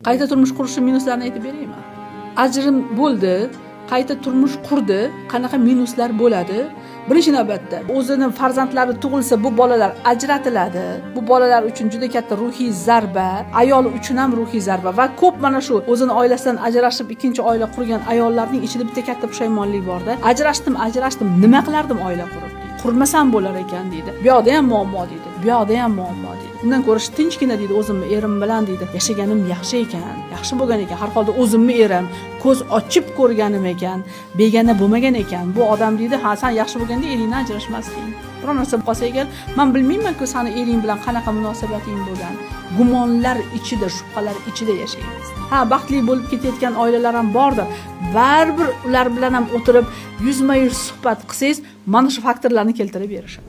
Qayta turmush qurishni minuslarini aytib beraymi? Ajrim bo'ldi, qayta turmush qurdi, qanaqa minuslar bo'ladi? Birinchi navbatda o'zini farzandlari tug'ilsa, bu bolalar ajratiladi. Bu bolalar uchun juda katta ruhiy zarba, ayol uchun ham ruhiy zarba. Va ko'p mana shu o'zini oilasidan ajrashib ikkinchi oila qurgan ayollarning ichida bitta katta pushaymonlik borda. Ajrashdim, ajrashdim, nima qilardim oila qurib, deydi. Qurmasam bo'lar ekan, deydi. Bu yoqda ham muammo, deydi. Bu yoqda ham muammo, deydi. Undan ko'ra tinchgina, deydi, o'zimni erim bilan, deydi, yashaganim yaxshi ekan, yaxshi bo'lgan ekan. Har holda o'zimni erim, ko'z ochib ko'rganim ekan, begona bo'lmagan ekan. Bu odam, deydi, ha, san yaxshi bo'lganda eringdan ajrashmasding. Biror narsa bo'lib qolsa agar, man bilmayman-ku sani ering bilan qanaqa munosabating bo'lgan. Gumonlar ichida, shubhalar ichida yashaymiz. Ha, baxtli bo'lib ketayotgan oilalar ham bordir. Baribir ular bilan ham o'tirib yuzma-yuz suhbat qilsangiz, mana shu faktorlarni keltirib berishadi.